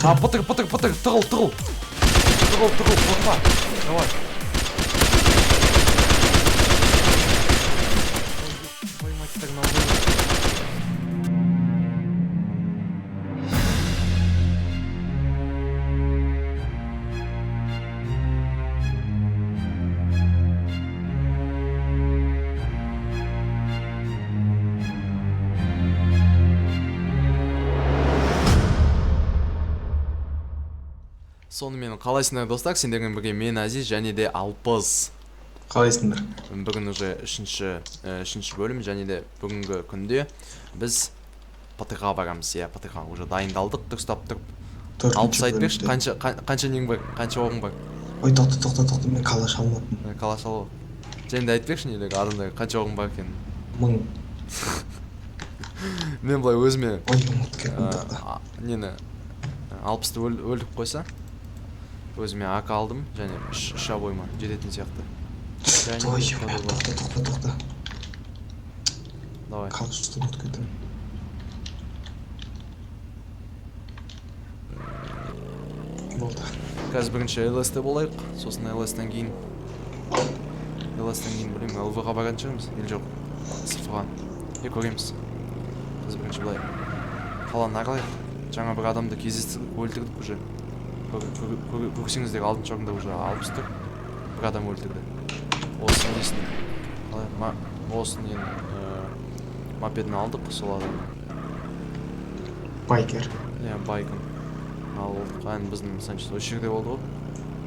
А, ПТ, ПТ, ПТ, тығыл, тығыл. Тығыл, тығыл, қорықпа. Давай. Твою мать, так на Сонымен, қалайсыңдар, достар? Сендермен бірге мен, Азиз, және де Алпыс. Қалайсыңдар? Бүгін уже үшінші бөлім, және де бүгінгі күнде біз ПТХ барамыз, иә, ПТХ уже дайындалдық, дұрыстап тұрып. Төртінші Алпыс, айтпекші, бөлімде. қанша нең бар, қанша оғың бар? Ой, тоқта, тоқта, тоқта, мен калаш алмаппын. Калаш алып. Және де айтпекші, нелер адамдар қанша оғың бар екенін. 1000. Мен былай өзіме Ой, ұмытып кеттім, тоқта. Нені, Алпысты өлтіріп қойса, өзіме АК алдым және үш обойма жететін сияқты. Және Ой, де қадыр бар. тоқта, тоқта, тоқта. Давай. Калашты ұмытып кеттім. Болды. Қазір бірінші ЛСТ болайық, сосын ЛС-тен кейін білмеймін, ЛВ-ға баратын шығармыз, или жоқ, СФ-ға. Е, көреміз. Біз бірінші былай қаланы аралайық. Жаңа бір адамды кездестірдік, өлтірдік уже. Көрсеңіздер, алтыншы орында уже 60 тұр. Бір адам өлтірді. Осы несін, қалай, осы нені, мопедін алдық сол адамның. Байкер. Иә, байкін. Ал ән біздің Санчес осы жерде болды ғой.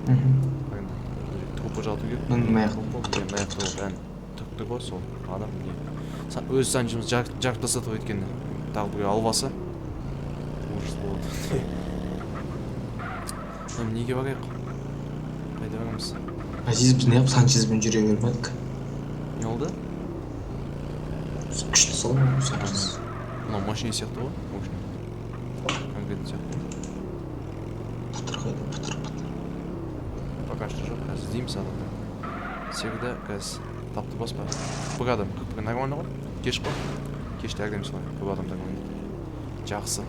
Ән, трупы жату керек. Мына мына Трупы, мына жақта болды, ән тұрып тұр ғой сол адам, не. Өз Санчесіміз жарып тастады ғой өйткені. Тағы біреу алып алса, ужас болады. Эми неге барайық? Қайда барамыз? Азиз, біз неғып Санчезбен жүре бермедік? Не болды? Күшті сол Санчез. Мынау машина сияқты ғой, машина. Конкретно сияқты. Пытыр қайда, пытыр, пытыр. Пока что жоқ, қазір іздейміз адамды. Всегда қазір тапты баспа. 41 адам, 41 нормально ғой? Кеш қой. Кеште әбден солай, көп адамдар ойнайды. Жақсы.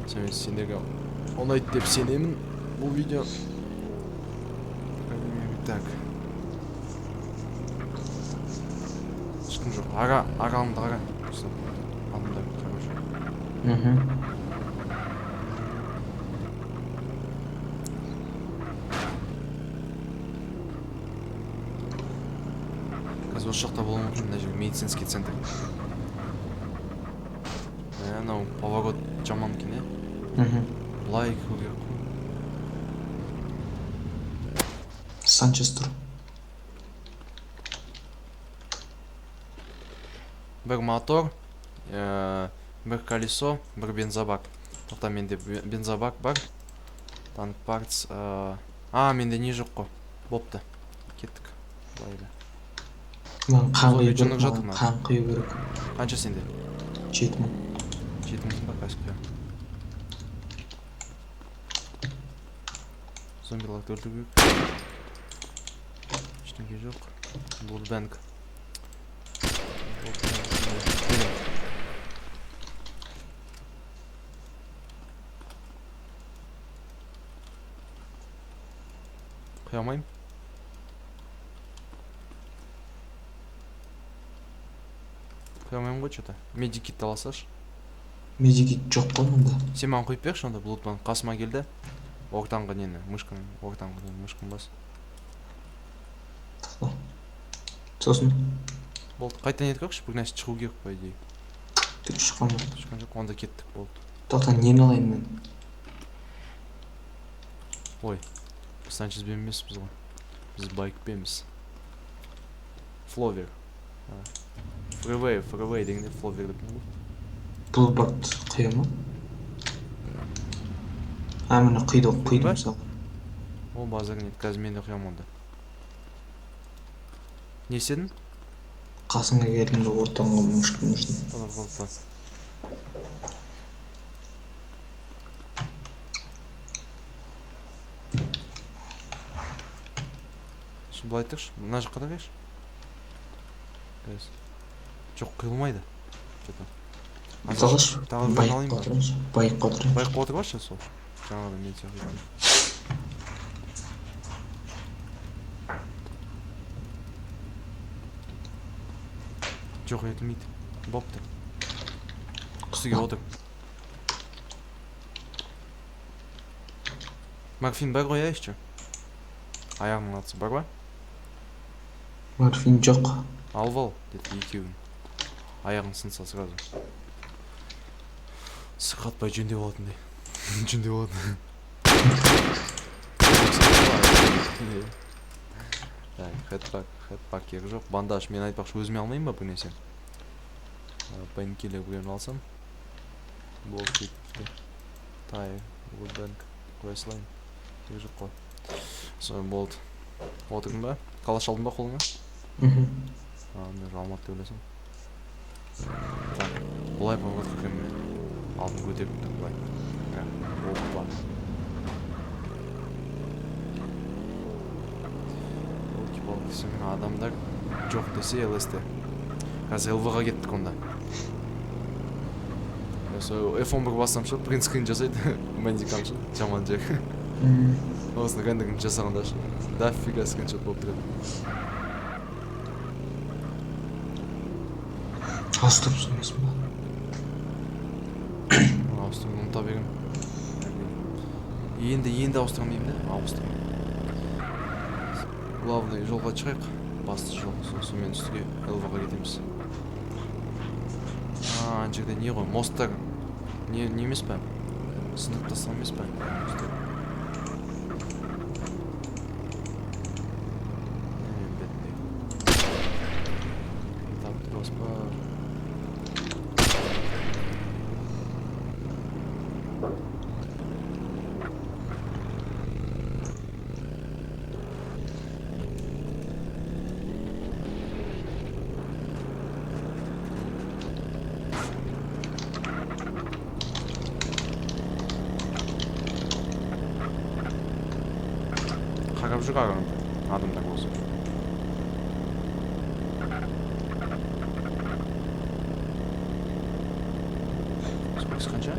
Сонымен, сендерге ұнайды деп сенемін бұл видео. Так. Ешкім жоқ. Ара, аралымды қара. Адамдар, короче. Қазір осы жақта болуы мүмкін, мына жер медицинский центр. Мынау поворот жаман екен, иә? Былай кіру керек қой. Санчес тұр. Бір мотор, бір колесо, бір бензобак. Тоқта, менде бензобак бар. Танк партс, менде не жоқ қой. Бопты. Кеттік. Былай да. Маған қан Зомби құю керек, жынып жатыр маған ма? қан құю керек. Қанша сенде? 7000. 7000 ба? Қазір құямын. Зомбиларды өлтіру керек. Ештеңе жоқ. Блудбэнк. Құя алмаймын. Құя алмаймын ғой чё-то. Медикитті алсашы. Медикит жоқ қой мұнда. Сен маған құйып берші онда, блудбанк қасыма келді. Ортаңғы нені, мышканы, ортаңғы нені, мышканы бас. Тоқта. Сосын? Болды, қайтадан нетіп көрейікші, бір нәрсе шығу керек, по идее. Түк шыққан жоқ. Шыққан жоқ, онда кеттік, болды. Тоқта, нені алайын мен? Ой, біз Санчезбен емеспіз ғой. Біз байкпенбіз. Фловер. Фривей, фривей дегенде фловер деп ғой. Блудбанк құя ма? А, міне құйды, құйдым Ба? мысалы. О, базар нет, қазір мен де құямын онда. Не істедің? Қасыңа келдім де ортаңғы мышканы ұштым. Тоқта, тоқта, тоқта. Шын былай тұршы, мына жаққа да қойшы. Қазір. Жоқ, құйылмайды. Чё-то. Алғаш, Тағы біреуін байққа алайын ба? отырайыншы, байққа отырайыншы. Байққа отырып алшы сол. Жаңағыда мен сияқты екен. Жоқ, етілмейді. Бопты. Үстіге отыр. Морфин бар ғой, иә, еще? Аяғымның атысы бар ба? Морфин жоқ. Алып ал, деді екеуін. Аяғың сынса сразу. Сырқатпай жөндеп алатындай. Жөндеп алатын. Так, хедпак, хедпак керек жоқ. Бандаж мен айтпақшы өзіме алмайын ба бір нәрсе? Пейнкиллер біреуін алсам. Болып кетті. Тай, вудбэнк. Қоя салайын. Керек жоқ қой. Сонымен болды. Отырдың ба? Калаш алдың ба қолыңа? Мхм. А, мен уже алмады деп ойласам. Так, былай поворотқа кіремін мен. Алдын көтеріп тұр былай. Так, опа. Елки-палки, сонымен адамдар жоқ десе ЛСТ. Қазір ЛВ-ға кеттік онда. Осы F11 бассам ше, принт скрин жасайды. Бандикам ше, жаман жер. Осыны рендеринг жасағанда ше, дофига скриншот болып тұрады. Ауыстырып түсінбейсің ба? Ауыстыруды ұмыта беремін. Енді ауыстырамын деймін де, ауыстырамын. Главный жолға шығайық. Басты жол. Сонымен үстіге ЛВ-ға кетеміз. А, ана жерде не ғой, мосттар. Не емес пе? Сынып тастаған емес пе? Мосттар. Не, бетінде. Тапты баспа. Қарап жүр ағаңды, адамдар болса. Сколько қанша?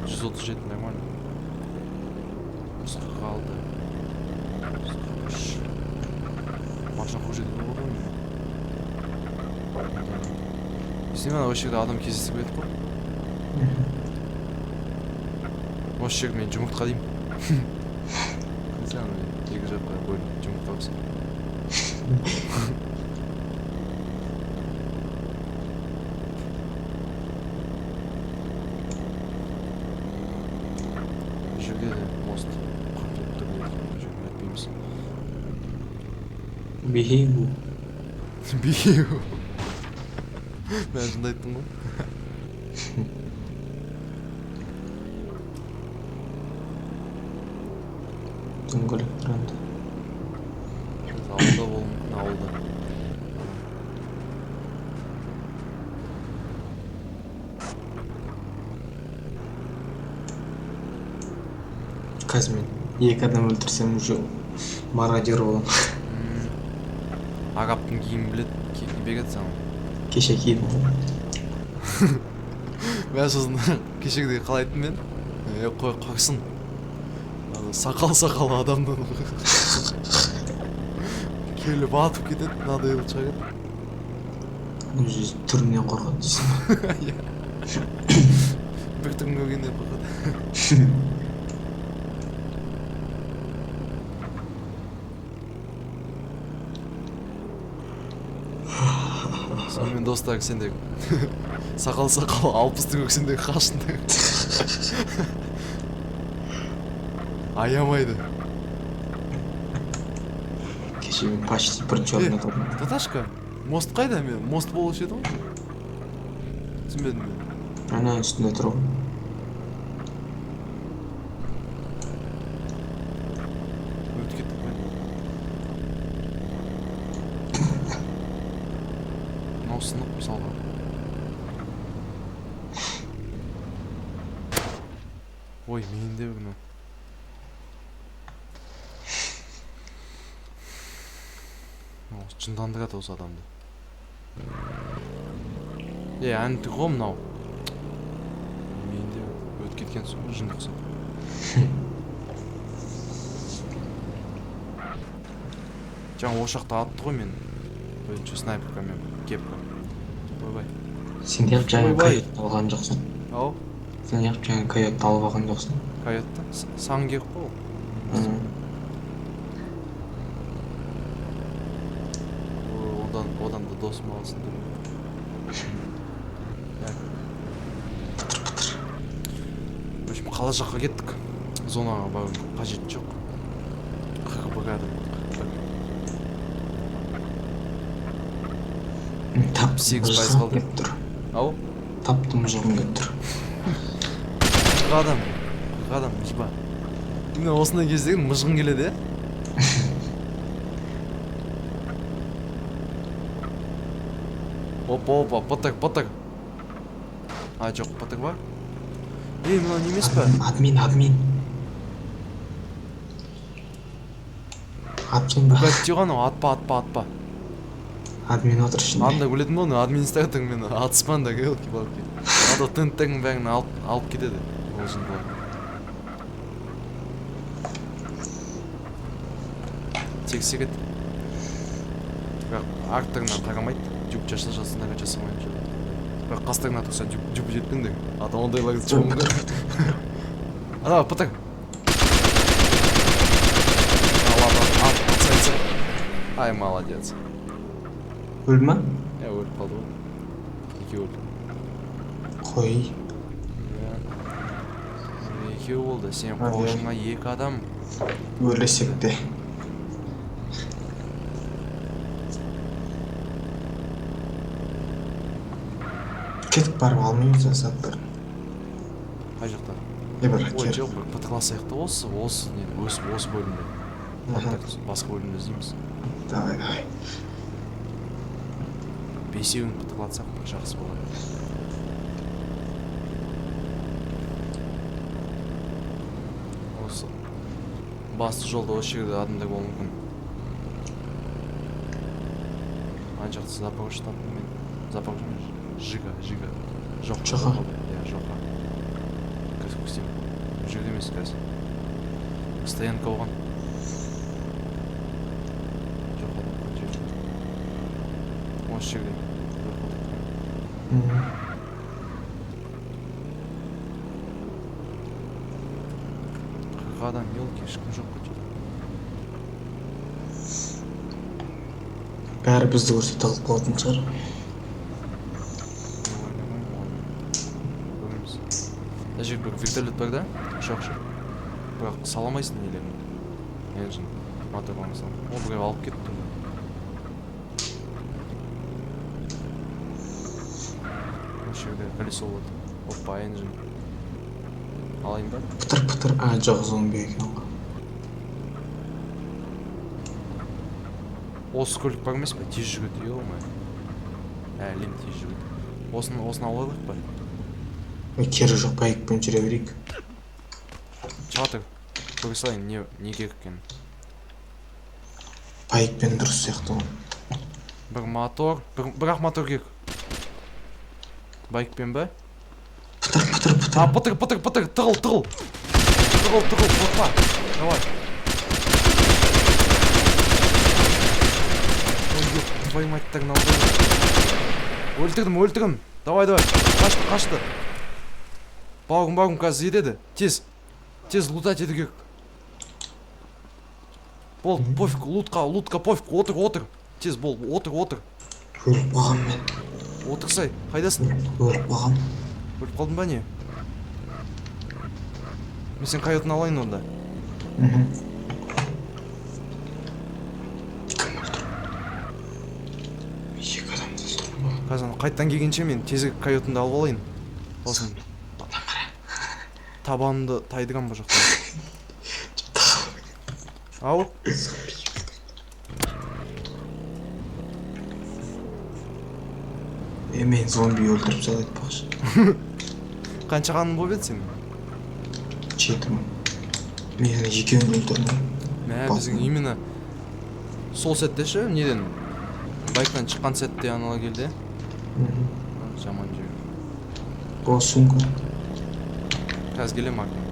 137, нормально. 146. 143. Машина қуып жетуге болады ғой мені. Есіңде ме, осы жерде адам кездесіп едік қой? Осы жерде мен жұмыртқа деймін. Сен екі жаққа бөлініп жұмыртқа ұқсап. Бұл жерде де мост құртылып тұр дейді. Бұл жерге өтпейміз. Бейу. Бейу. Мен шынды айттым ғой. Дөңгелек тұр. Ауылда болуы мүмкін, ауылда. Қазір мен екі адам өлтірсем уже мародер боламын. Арабтың киімін біледі, береді саған. Кеше кидім ғой. Мә, сосын кешегідей қалай айттым мен? Қой, қорқсын. Ана сақал-сақал адамнан келіп атып кетеді, мынадай қылып шыға кетеді. Өзі түрінен қорқады дейсің ба? Иә. Бір түрін көргеннен қорқады. Сонымен достар, сендер сақал-сақал алпысты көрсеңдер қашыңдар. Аямайды. Кеше мен почти бірінші орында тұрдым. Таташка, мост қайда мен? Мост болушы еді ғой. Түсінбедім мен. Ана үстінде тұр ғой. Өтіп кеттік қой. Мынау сынық мысалға. Ой, мен де мынау. Жындандырады осы адамды. Е, ән тұр ғой мынау. Мен де өтіп Кеткен соң жынды ұқсап. Жаңа ошақта атты ғой мен. Өзінше снайперкамен, кепка. Ойбай. Сен неғып жаңа Ойбай. Койотты алған жоқсың? Ау, Сен неғып жаңа койотты алып алған жоқсың? Койотты? Саған керек қой ол. О, одан да досым алсын деп. Так. В общем, қала жаққа кеттік. Зонаға бару қажет жоқ. 41 адам. 41. Таптым, 8% мыжғым қалды. келіп тұр. Ау, Таптым, мыжғым келіп тұр. 40 адам. 40 адам, еба. Именно осындай кезде мыжғың келеді, иә? Опа, опа, пытыр, пытыр. А, жоқ, пытыр бар. Ей, мынау не емес па? Админ, админ. Админ ба? Бугатти ғой анау, атпа, атпа, атпа. Админ отыр ішінде. Анда өлетін ғой, администратор мені атыспаңдар, елки палки. А то тенттердің бәрін алып кетеді. Ол жындылар. Тексереді. Бірақ арттарынан қарамайды. Дюп жаса жасаңдар, жасамаймын. Бірақ қастарына тұрса дюп дюп жетпеңдер. А то ондайлар шығуы мүмкін. Ана, пытыр. А, ладно, ат, атса, атса. Ай, молодец. Өлді ма? Иә, өліп қалды ғой. Екеуі өлді. Қой. Иә. Екеуі болды. Сен А, иә. қоржынға екі адам. Өлесек те. Кетіп барып алмаймыз ба заттарын? Қай жақта? Е, бір Ой, кер. жоқ, бір пытырласайық та осы не, осы бөлімде. Аха. Так, басқа бөлімде іздейміз. Давай, давай. Бесеуін пытырлатсақ, бір жақсы болады. Осы басты жолда осы жерде адамдар болуы мүмкін. Ана жақта Запорожец таптым мен. Запорожец емес, Жига, Жига. Жоқ, Жоқа. Иә, Жоқа. Қазір көрсетемін. Бұл жерде емес қазір. Стоянка болған. Жоқа тапқан жер. Осы жерде. Жоқа тапқан. 40 адам, елки, ешкім жоқ қой жерде. Бәрі бізді көрсе тығылып қалатын шығар. Ойламаймын, ладно. Көреміз. Мына жерде бір вертолет бар да, ұшақ ше. Бірақ сала алмайсың нелерін. Engine, моторларын сала. О, біреу алып кетті. Осы жерде колесо болады. Опа, engine. Алайын ба? Пытыр пытыр. А, жоқ, зомби екен ғой. Осы көлік бар емес пе? Тез жүреді, ё-моё. Әлем тез жүреді. Осыны алып алайық па? Ой, керегі жоқ, байкпен жүре берейік. Шыға тұр. Көре салайын, не керек екенін. Байкпен дұрыс сияқты ғой. Бір мотор, бір ақ мотор керек. Байкпен ба? Пытыр, пытыр, пытыр. А, пытыр, пытыр, пытыр, тығыл, тығыл. Тығыл, тығыл, қорықпа. Давай. Ой, ёб твою мать, так алды. Өлтірдім, өлтірдім. Давай, давай. Қашты, қашты. Бауырым, бауырым, қазір етеді. Тез. Тез лутать ету керек. Бол, пофиг, лутқа, лутқа, пофиг, отыр, отыр. Тез бол, отыр, отыр. Өліп қалғанмын мен. Отырсай, қайдасың? Өліп қалғанмын. Өліп қалдың ба не? Мен сен койотын алайын онда. Кім өлтірді? Екі адамды өлтірдім ғой. Қазір ана қайтадан келгенше мен тезірек койотымды алып алайын. Сосын табанымды тайдырамын бұл жақта. Ау? Е, мен зомби өлтіріп тастады айтпақшы. Қанша қаның болып еді сенің? 7000. Мен екеуін өлтірдім. Мә, Бал. біздің именно сол сәтте ше, неден байктан шыққан сәтте аналар келді. Жаман жер. О, сумка. Қазір келемін артынан.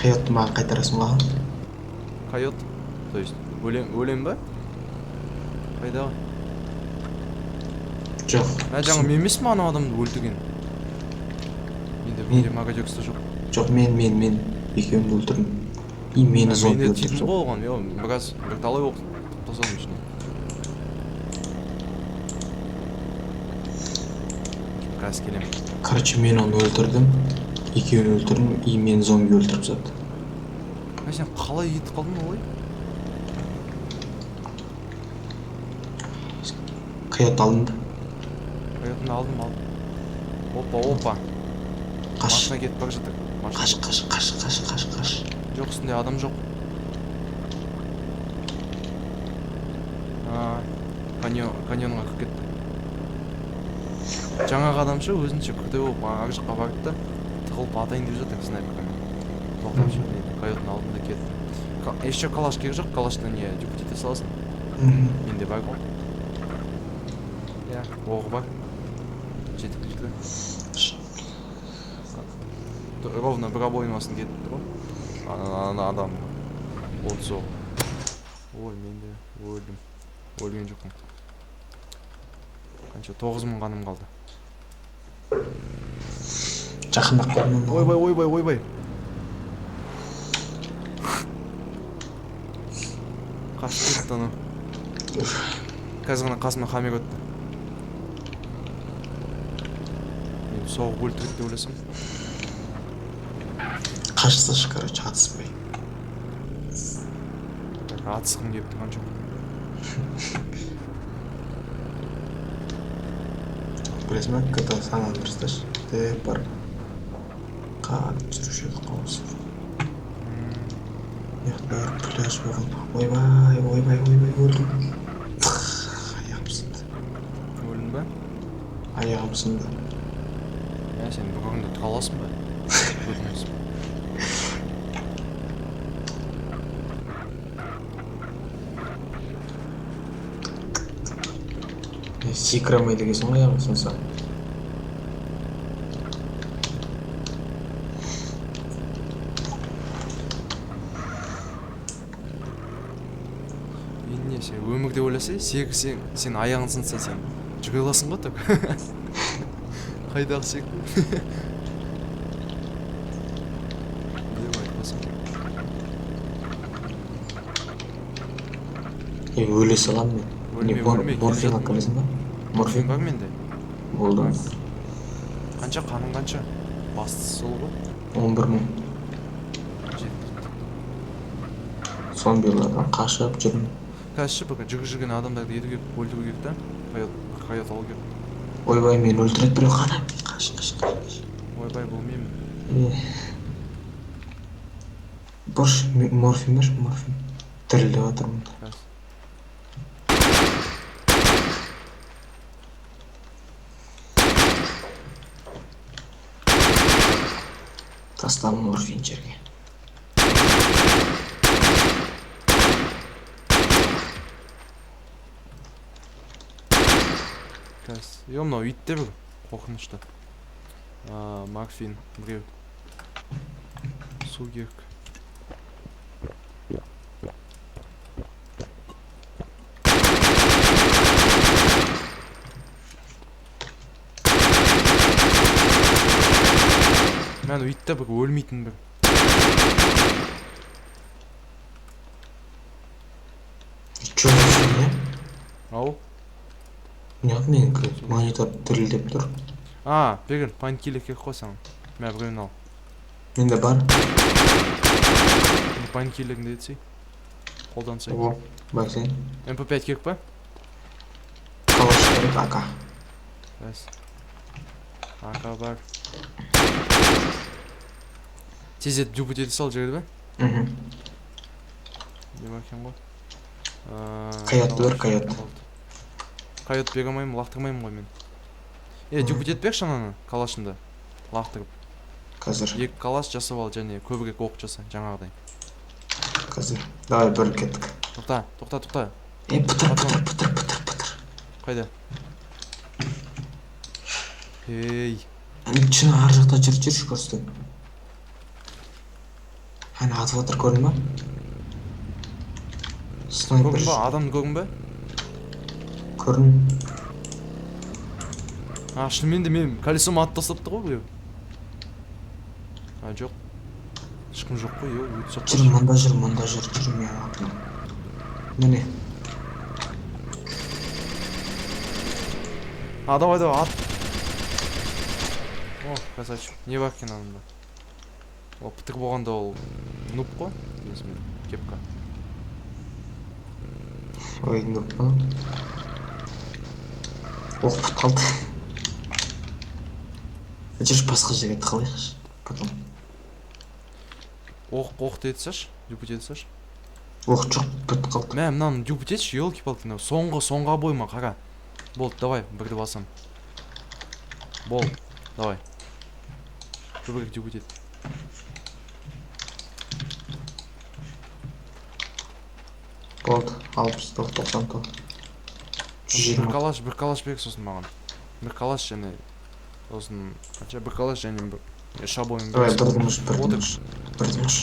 Койотты маған қайтарасың ғой. Койот? То есть өлем ба? Қайдағы? Жоқ. Ә, жаңа мен емеспін анау адамды өлтірген. Менде Мен- менде мародерство жоқ. Жоқ, мен екеуін өлтірдім. И мені зомби Мен де тидім өлтірді. ғой оған. Е, біраз бірталай оқ тастадым ішіне. Қазір келемін. Короче, мен оны өлтірдім. Екеуін өлтірдім, и мені зомби өлтіріп тастады. А сен қалай кетіп қалдың олай? Койот алдым да. Койотымды алдым, алдым. Опа, опа. Қаш. Машина кетіп бара жатыр. Машина. Қаш, қаш, қаш, қаш, қаш, қаш. Жоқ, үстінде адам жоқ. А, каньонға кіріп кетті. Жаңағы адамшы өзінше крутой болып ар жаққа барды да тығылып атайын деп жатыр снайпермен. Тоқтап ше, мен койоттың алдында кеттім. Еще калаш керек жоқ, калашты не дюпать ете саласың. Менде бар ғой. Иә, оғы бар. Жеткілікті. Ровно бір обоймасын кетіп тұр ғой. Ана адам. 30 оқ. Ой, мен де өлдім. Өлген жоқпын. Қанша? 9000 қаным қалды. Жақындап қалдым. Ойбай, ойбай, ойбай. Қашып кетті анау. Қазір ғана қасымнан хаммер өтті. Мен соғып өлтіреді деп ойласам. Қашсашы, короче, атыспай. Так, атысқым келіп тұрған жоқ. Білесің ба, GTA San Andreas'та ше, деп барып қатты жүруші едік қой осы. Мына бәрі пляж болған. Ойбай, ойбай, ойбай, өлдім. Аяғым сынды. Өлдің ба? Аяғым сынды. Ә, сен бір орында тұра аласың ба? Өтініш. Е, секіре алмайды екенсің ғой аяғың сынса. Енді не, сен өмірде ойласа, секірсең, сен аяғың сынса, сен жүгіре аласың ғой так. Қайдағы секіру? Деп айтпасам. Е, өле саламын мен. Өлме, Не, өлме, келе морфин алып жатырмын. келесің ба? Морфин Морфин? бар менде. Болды. Қанша қаның қанша? Бастысы сол ғой. 11 000. Жеткілікті. Зомбилардан қашып жүрмін. Қазір ше, бүгін жүгіріп жүрген адамдарды ету керек, өлтіру керек та. Койот, койот алу керек. Ойбай, мені өлтіреді біреу, қара. Қаш, қаш, қаш, қаш. Ойбай, бұл менмін. Е. Борш, морфин берші, морфин. Дірілдеп жатырмын. Қазір. Тастадым морфин жерге. Қазір. Е, мынау иттер бір қорқынышты. А, морфин біреу. Су керек. Мә, анау ит те бір өлмейтін бір. Чё вообще, не? Ау? Неғып менікі монитор дірілдеп тұр? А, бергін, панкиллер керек қой саған. Мә, біреуін ал. Менде бар. Енді панкиллеріңді етсей. Қолдансай. О, бәсен. МП5 керек па? Калаш керек, АК. Бәс. АК бар. Тездетіп дюбать ете сал, жарайды ба? Мхм. Не бар екен ғой? Койотты бер, койот. Койот бере алмаймын, лақтырмаймын ғой мен. Е, дюбать етіп берші ананы, калашымды. Лақтырып. Қазір. Екі калаш жасап ал және көбірек оқ жаса, жаңағыдай. Қазір. Давай, бір кеттік. Тоқта, тоқта, тоқта. Е, пытыр, пытыр, пытыр, пытыр, пытыр. Қайда? Ей. Шын ар жақта жүр, жүрші, көрсетемін. Әне атып жатыр, көрдің ба? Снайпер. Көрдің ба? Адамды көрдің ба? Көрдім. А, шынымен де менің колесома атып тастапты ғой біреу. А, жоқ. Ешкім жоқ қой, е, өте соққы. Жүр, мында жүр, мында жүр, жүр менің артымнан. Міне. А, давай, давай, ат. О, красавчик. Не бар екен анында? Ол пытыр болғанда ол нуб қой, несімен, кепка. Ой, нуб па? Оқ бітіп қалды. Жүрші, басқа жерге тығылайықшы. Потом. Оқ, оқ деді салшы, дюпать ете салшы. Оқ жоқ, бітіп қалды. Мә, мынаны дюпать етші, елки-палки, мынау соңғы, соңғы обойма, қара. Болды, давай, бірді басам. Бол, давай. Көбірек дюпать ет. Болды, 69, 99. Жүз Бір жиырма. калаш, бір калаш бер сосын маған. Бір калаш және сосын қанша, бір калаш және бір үш обойма Давай, бер. бірді мұш, бірді Отыр. мұш. Бірді мұш.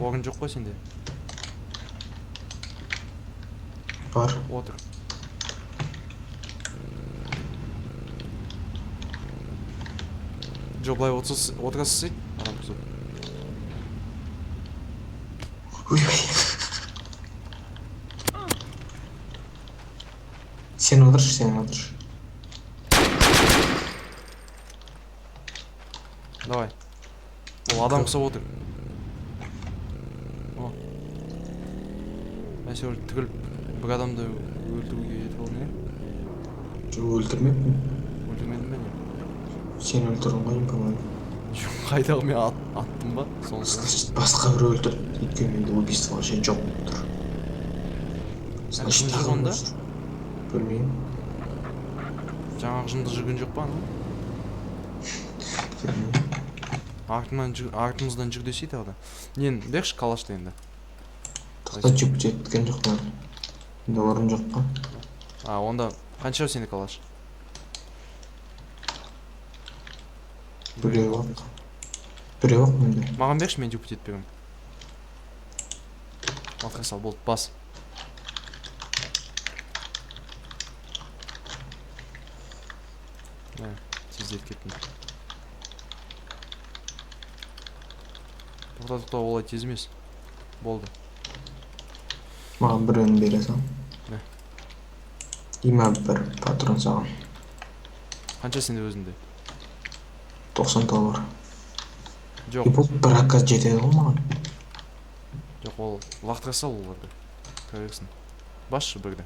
Орын жоқ қой сенде. Бар. Отыр. Жоқ, былай отырасыз, адам күзіп. Ой, ой. Сен отыршы, сен отыршы. Давай. Ол адам құсап отыр. О. Әйтеуір тігіліп бір адамды өлтіруге жетіп алдың, иә? Жоқ, өлтірмеппін. Өлтірмедің бе, не? Сен өлтірдің ғой, по-моему. Жоқ, қайдағы мен аттым ба? Сонысы. Значит, басқа біреу өлтірді. Өйткені менде убийство вообще жоқ болып тұр. Значит, кім тағы жүр онда? біреу жүр. Білмеймін. Жаңағы жынды жүрген жоқ па ана? Білмеймін. Артымнан жүр, артымыздан жүр десей тағы да. Нені, берші калашты енді. Тоқта, жүк жеткен жоқ маған. Менде орын жоқ қой. А, онда қанша сенде калаш? Біреу ақ. Біреу ақ менде. Маған берші, мен дюпать етіп беремін. Алтыға сал, болды, бас. Мә, тездетіп кеттім. Тоқта, тоқта, олай тез емес. Болды. Маған біреуін бере сал. Мә. Има бір патрон саған. Қанша сенде өзінде? 90 доллар. Жоқ. И бұл бір АК жетеді ғой маған. Жоқ, ол лақтыра сал оларды. Тұра берсін. Басшы бірді.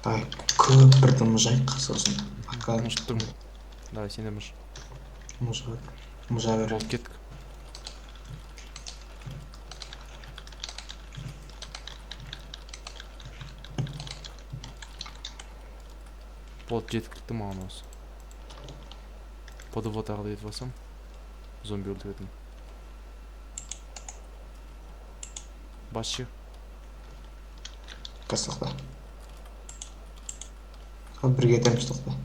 Давай, көп бірді мұжайық сосын. АК Мыжып тұрмын. Давай, сен де мыж. мұжа. Мұжа бер. Болды, кеттік. Болды, жеткілікті маған осы. ПДВ тағы да етіп алсам, зомби өлтіретін. Басшы. Қазір тоқта. Ал бірге етеміз, тоқта.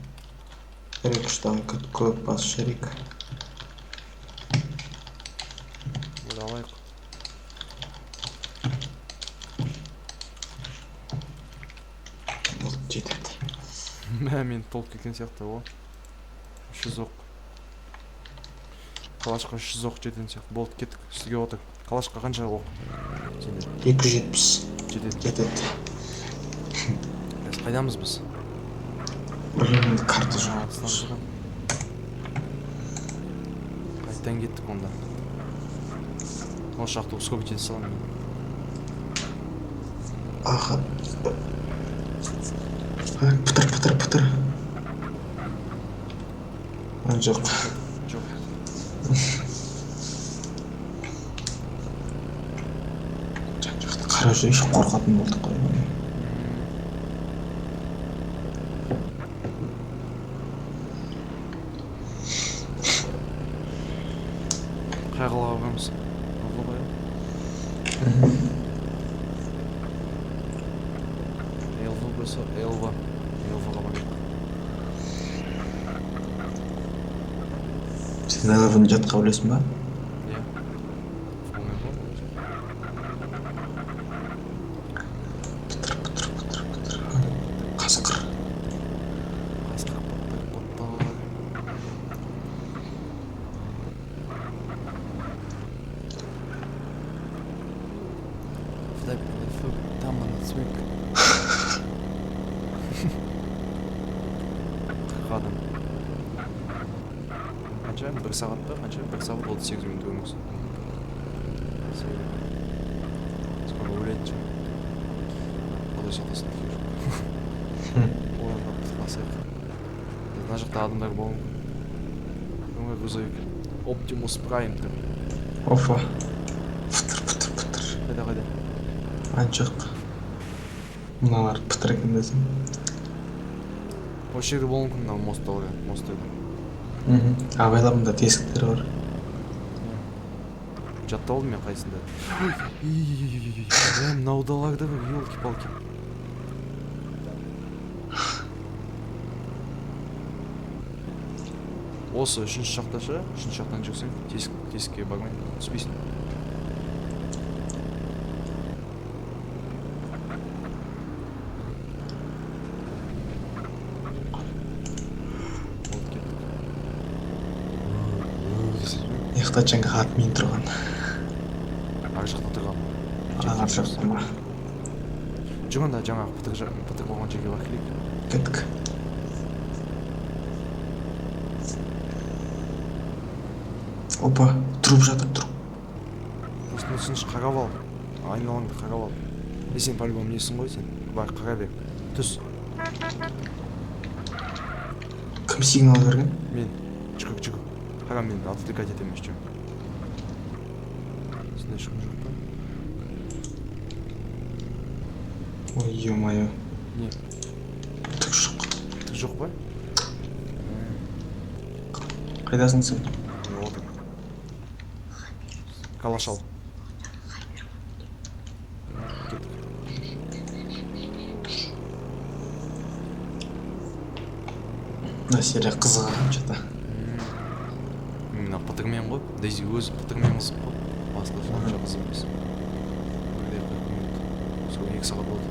Бір, екі, үш, давай, көп басып жіберейік. Болды, алайық. Болды, жетеді. Мә, мен толып кеткен сияқты ғой. 300 оқ. Калашқа 300 оқ жететін сияқты. Болды, кеттік. Үстіге отыр. Калашқа қанша оқ? Сенде. 270. Жетеді. Жетеді. Қазір қайдамыз біз? Білмеймін, енді карта жоқ. Алыстан жүрген. Қайтадан кеттік онда. Осы жақты ускорить ете саламын мен. Аха. А, пытыр, пытыр, пытыр. А, жоқ. Жоқ. Жан жақты қарап жүрейікші, қорқатын болдық қой. ЛВ болса, ЛВ. ЛВ-ға барайық. Сен ЛВ-ны жатқа білесің ба? Иә. Оңай ғой ол. Пытыр, пытыр, пытыр, пытыр. Қасқыр. Қасқыр, пытыр, пытыр. Flap, flap, там цвик. 40 адам. Қанша? 1 сағат па? Қанша? 1 сағат 38 минут өмір сүрдім. Скоро өлетін шығар. Құдай сақтасын. Оларға басайық. Мына жақта адамдар болуы мүмкін. Өңір грузовик. Оптимус Прайм тұр. Опа. Пытыр, пытыр, пытыр. Қайда, қайда? А, жоқ. Мыналар пытыр екен десем. Осы жерде болуы мүмкін мынау мосттарға, мосттарда. Абайлап, мында тесіктер бар. Жаттап алдым мен қайсында. Ой, мынаудалар да бар, елки-палки. Осы үшінші жақта ше, үшінші жақтан жүрсең, тесікке бармай түспейсің. Болды, кеттік. Мына жақта жаңағы админ тұрған. Ар жақта тұрған. Ар жақта ма? Жүр онда, жаңағы пытыр болған жерге барып келейік. Кеттік. Опа, труп жатыр, труп. Осыны түсінші, қарап ал. Айналаңды қарап ал. Е, сен по-любому несің ғой сен? Бар, қара бер. Түс. Кім сигнал берген? Мен. Жүгір, жүгір. Қара, мен отвлекать етемін еще. Үстінде ешкім жоқ па? Ой, ё-моё. Не? Түк жоқ. Түк жоқ па? Қайдасың сен? Мен отырмын. Калаш ал. Кеттік. Мына серия қызық екен что-то. Мына пытырмен ғой. Дейзи өзі пытырмен қызық қой. Басқа сонша қызық емес. Бірде 40 минут. Сол 2 сағат болды.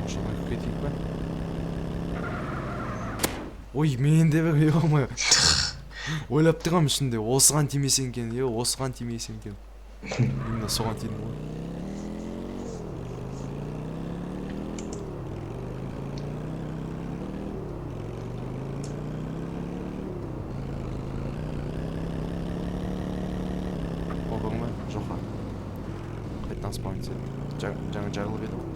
Ошодан кіріп кетейік па? Ой, мен де бір, ё-моё. Ойлап тұрғанмын ішімде, осыған тимесең екен, е, осыған тимесең екен. Именно соған тидім ғой. О, көрдің бе? Жоқа. Қайтадан спаун етеді. Жаңа жарылып еді ғой.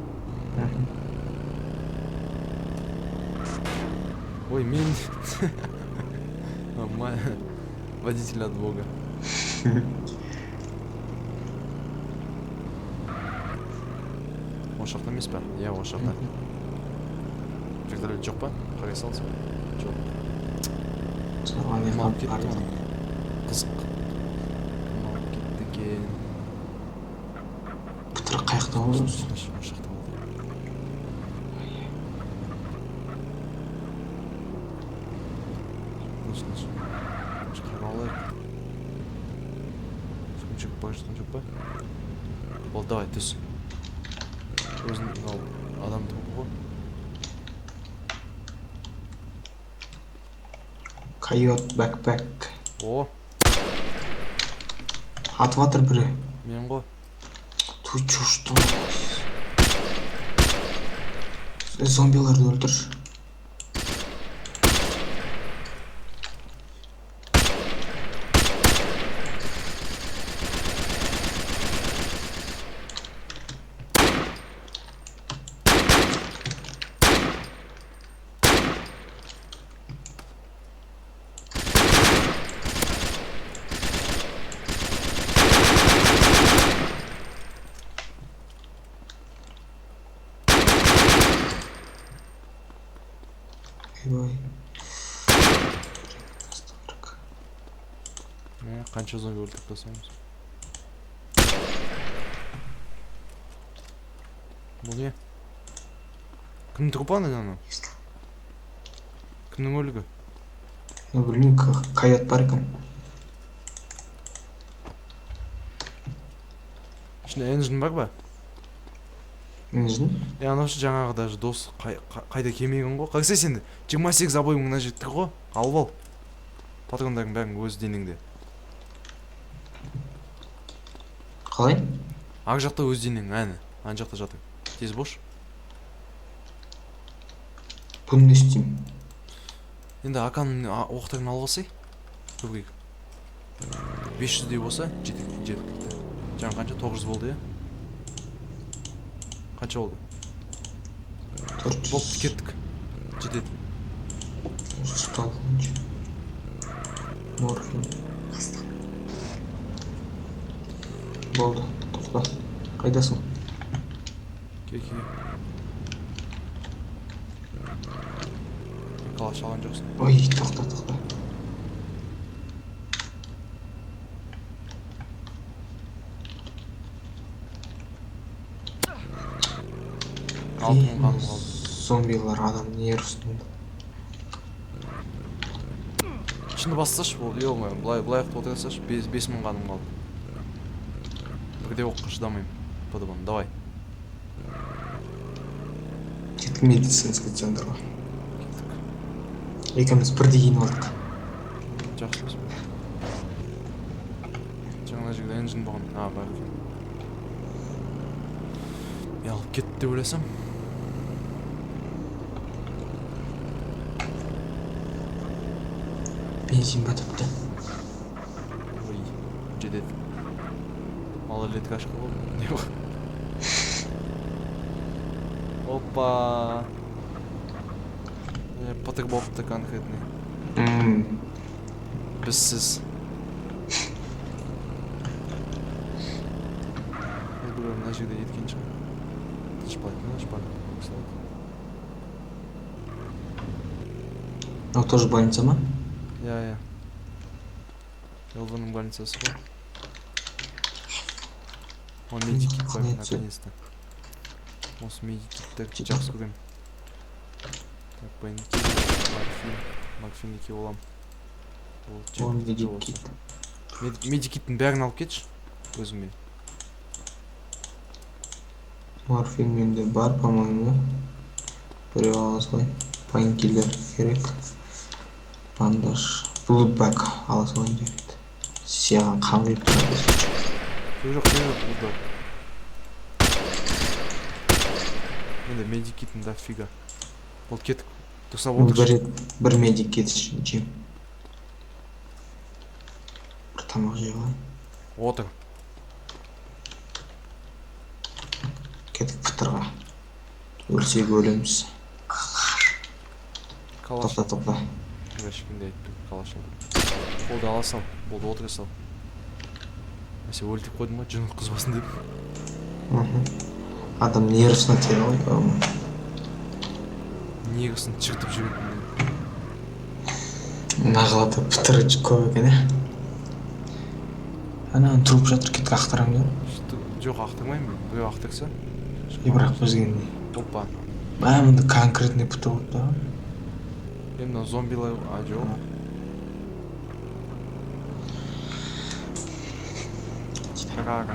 Ой, мен... Водитель от бога. Осы жақта емес па? Иә, осы жақта. Вертолет жоқ па? Қарай салсың. Жоқ. Соған Кім алып кетті барды. оны? Қызық. Кім алып кетті екен? Пытыр қаяқта болды? Осы жақта болды. Тыныш, тыныш. Тыныш, қарап алайық. Ешкім жүріп бара жатқан жоқ па? Болды, давай, түс. Өзің мынау адам трупы ғой. Койот, бэкпэк. О! Атып жатыр біреу. Мен ғой. Ты чё, что? Зомбиларды өлтірші. Ойбай. Мә, қанша зомби өлтіріп тастаймыз. Бұл не? Кімнің трупы ана анау? Кімнің өлігі? Ну, білмеймін, койот бар екен. Ішінде энджин бар ба? Энджин? Е, анау ше жаңағы даже дос қайда келмеген ғой. Қарасай сен 28 обоймың мына жерде тұр ғой. Алып ал. Патрондардың бәрін өз денеңде. Қалай? Ар жақта өз денең, әні. Ана жақта жатыр. Тез бош. Бұны не істеймін? Енді аканың оқтарын алып алсай. Көбірек. 500-дей болса, жеткілікті. Жаңа қанша? 900 болды, иә? Қанша болды? 400. Болды, кеттік. Жетеді. Сүт. Морфин. Болды, тоқта. Қайдасың? Кел, кел. Калаш алған жоқсың. Ой, тоқта, тоқта. 6 мың қаным қалды. Зомбилар адам нервісін. Шыны бассашы, болды, ё-моё, былай былай ақ отыра салшы, 5 мың қаным қалды. Бірде оққа шыдамаймын. По-любому, давай. Кеттік медицинский центрға. Кеттік. Екеуміз бірдей киініп алдық. Жақсы емес пе? Жаңа мына жерде энджин болған. А, бар екен. Мен алып кетті деп ойласам. Бензин бітіпті. Ой, жетеді. Малолетка ашқа болды. Не ғой? Опа. Патыр болыпты конкретный. Бізсіз. Біреу мына жерде еткен шығар. Тышпайды, тышпайды. Мынау тоже больница ма? Иә, иә. ЛВ-ның больницасы ғой. О, медикит бар, наконец-то. Осы медикиттерді жақсы көремін. Так, пейнкиллер, морфин. Морфин екеу аламын. Ол О, жеткілікті болса. медикит. Медикиттің бәрін алып кетші өзіңмен. Морфин менде бар, по-моему. Біреу ала салайын. Пейнкиллер керек. Бандаж. Блудбag ала салайын жарайды. Саған қан құйып тұрады. Жоқ, жоқ, керек жоқ, блудбаг. Менде медикиттің дофига. Болды, кеттік. Дұрыстап отыршы. Бір рет бір медикит жеймін. Бір тамақ жеп алайын. Отыр. Кеттік пытырға. Өлсек өлеміз. Калаш. Тоқта, тоқта. Ешкімде айтпайды, калаш ал. Болды, ала сал. Болды, отыра сал. Мен сені өлтіріп қойдым ғой, жын қызбасын деп. Адам нервісіне тиеді ғой. Нервісін жыртып жібердім. Мына қалада пытыр көп екен, иә. Ана труп жатыр, кеттік ақтарамыз ба? Жоқ, ақтырмаймын мен. Біреу ақтырса. И бірақ бізге не? Опа. Мә, мында конкретный пытыр болды да. Енді мына зомбилар, а, жоқ. Қара.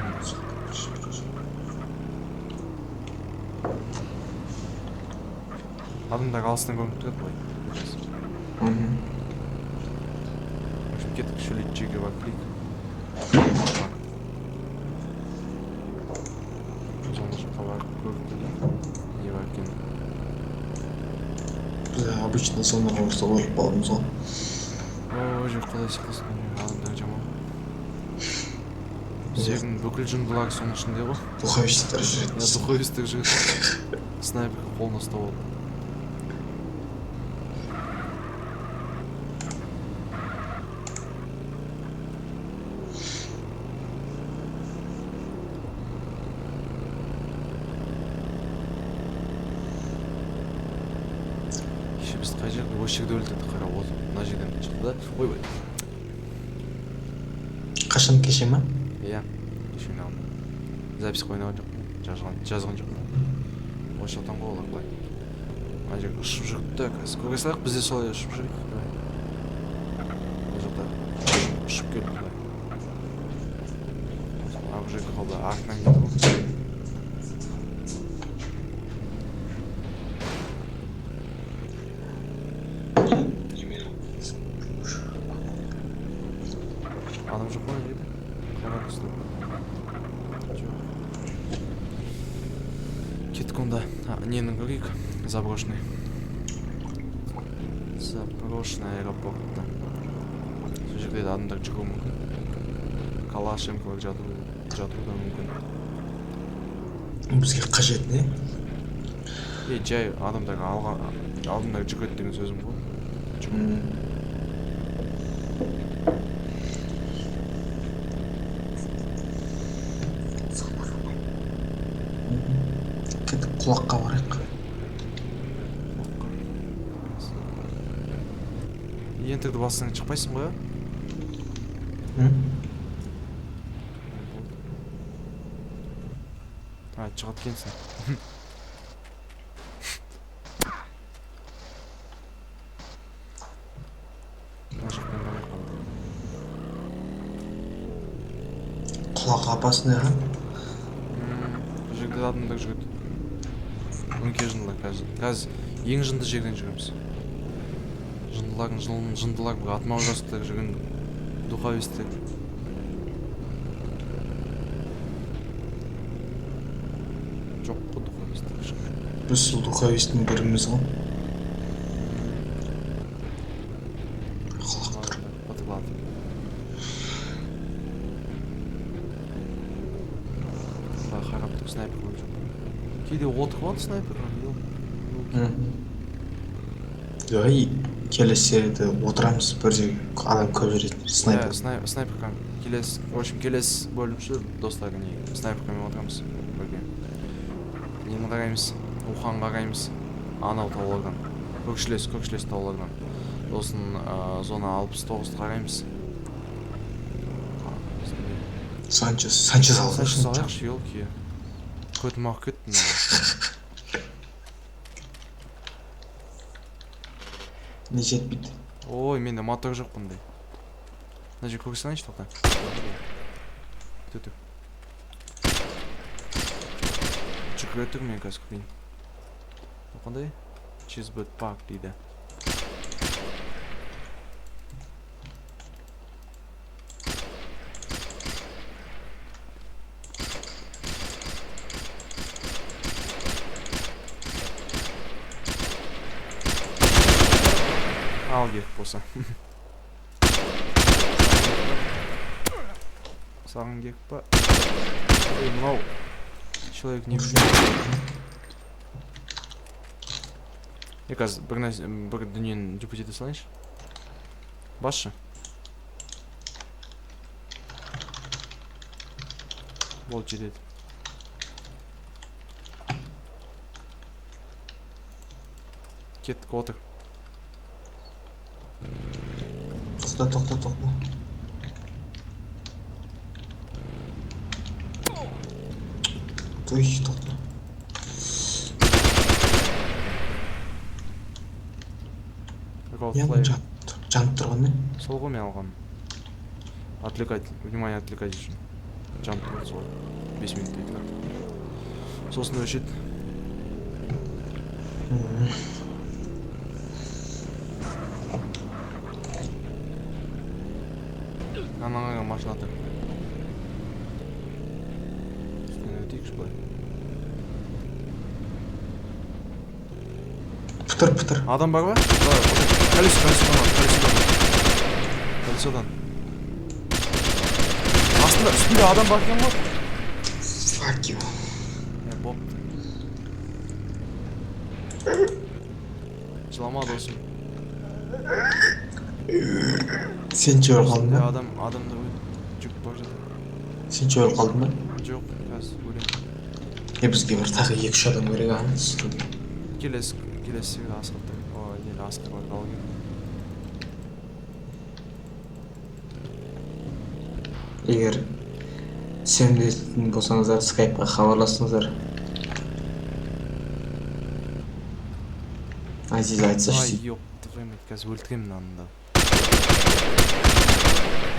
Адамдар алыстан көрініп тұрады былай. В общем, кеттік шөлейт жерге барып келейік. Зона жаққа барып көріп келейік. Не бар екенін. Біз обычно зонаға барса өліп қаламыз ғой. Ой, жоқ, құдай сақтасын, адамдар жаман. Біздердің бүкіл жындылар соның ішінде ғой. Духовщиктар жүреді. Иә, духовистер жүреді. Снайпер қолына ұстап алып. Кеше біз қай жерде, осы жерде өлтірдік, қара, вот мына жерден шықты да. Ойбай. Қашан, кеше ма? Иә, кеше ойнағанда. Запись ойнаған жоқпын, жазған жоқпын. Осы жақтан ғой олар былай. Мына жерге ұшып жүрді да, қазір көре салайық, біз де солай ұшып жүрейік. Давай. Мына жақта ұшып келді былай. Оружие қалды, артынан келді ғой. Адам жоқ қой ана жерде. Қара түсті. Жоқ. Кеттік онда. Нені көрейік? Заброшенный. Заброшенный аэропортта. Сол жерде де адамдар жүруі мүмкін. Калаш, МК жатуы да мүмкін. Бізге қажет не? Е, жай адамдар алған, адамдар жүгіреді деген сөзім ғой. Жүгіру. Кеттік, құлаққа барайық. Құлаққа. Ентерді бассаң шықпайсың ғой, иә? М? А, шығады екенсің. Мына жақпен барайық онда. Құлақ опасный, а? Бұл жерде де адамдар жүреді. Өңкей жындылар қазір. Қазір ең жынды жерден жүреміз. Жындылардың жындылар бір отморозоктар жүрген духовистер. Жоқ қой духовистер ешқандай. Біз сол духовистің біріміз ғой. Құлақ тұр. Батырлады. Былай қарап тұр, снайпер көріп жоқ. Кейде отырып алады снайпер. Давай келесі серияда отырамыз бір жерге, адам көп жүретін снайпер. Иә, снайперка. Келесі, в общем, келесі бөлімші достар, не, снайперкамен отырамыз бірге. Нені қараймыз? Ухан қараймыз. Анау таулардан. Көршілес таулардан. Сосын, зона 69-ды қараймыз. Санчес, Санчес алайықшы. Санчес алайықшы, елки. Көтім ағып кетті мынау. Не жетпейді? Ой, менде мотор жоқ бұндай. Мына жерге көре салайыншы, тоқта. Күте тұр. Жүгіре тұр, мен қазір көрейін. Ол қандай? Чизбет парк дейді. Ал керек болса. Саған керек па? Ей, мынау человек не. Е, қазір бір нәрсе, бір дүниені жупить ете салайыншы. Басшы. Болды, жетеді. Кеттік, отыр. Тоқта, тоқта, тоқта. Ой, тоқта. Рот Не плеер. жанып тұрған не? Сол ғой мен алғаным. Отвлекать, внимание отвлекать үшін. Жанып тұрады солай. 5 минуттай тұрады. Сосын өшеді. Анаға машина тұр. Үстінен өтейікші былай. Пытыр, пытыр. Адам бар ба? Давай, отыр. Колесо, колесодан ал, колесодан. Колесодан. Астында, үстінде адам бар екен ғой. Fuck you. Е, бопты. Жылама, досым. Сен ше өліп қалдың ба? Адамдар өліп жүріп бара жатыр. Сен ше өліп қалдың ба? Жоқ, қазір өлемін. Е, бізге бір тағы 2-3 адам керек ана түсіруге. Келесі, Келесі серияда Асқарды, ой, не, Асқарларды алу керек. Егер түсемін дейтін болсаңыздар, скайпқа хабарласыңыздар. Азиз, айтсашы. Ай, ёп твою мать, қазір өлтіремін мынаны да.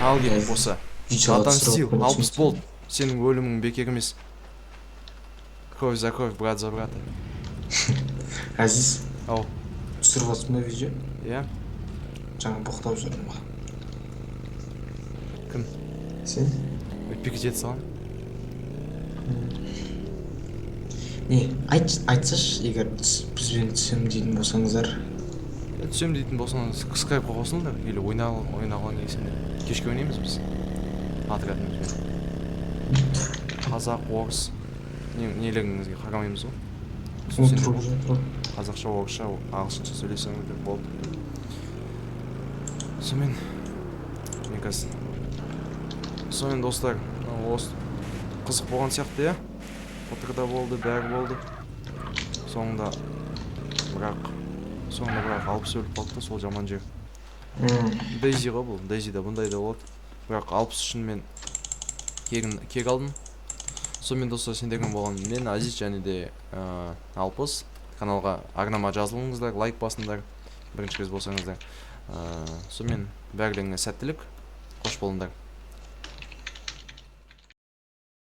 Ал кет болса. Видеоға Отомстил, түсіріп 60 қойып. Болды. Сенің өлімің бекер емес. Кровь за кровь, брат за брата. Азиз. Ау. Түсіріп жатсың ба видео? Иә. Жаңа боқтап жүрмін ба? Кім? Сен. Өтпей кете саламын. Не айт, айтсашы, егер бізбен түсемін дейтін болсаңыздар. Түсемін дейтін болсаңыз, скайпқа қосылыңдар или ойнаған келсеңдер. Кешке ойнаймыз біз отрядымызбен. Қазақ, орыс, нелеріңізге қарамаймыз ғой. Түсінсеңдер Отырып болды. жатыр. Қазақша, орысша, ағылшынша сөйлесеңдер болды. Сонымен, мен қазір, сонымен, достар, мынау осы қызық болған сияқты, иә. Отырда болды, бәрі болды. Соңында бірақ 60 өліп қалды да, сол жаман жер. Дейзи ғой бұл, Дейзида бұндай да болады. Бірақ 60 үшін мен кек алдым. Сонымен, достар, сендермен болған мен, Азиз, және де 60. Каналға, арнама жазылыңыздар, лайк басыңдар бірінші рет болсаңыздар. Сонымен, бәрілеріңе сәттілік, қош болыңдар.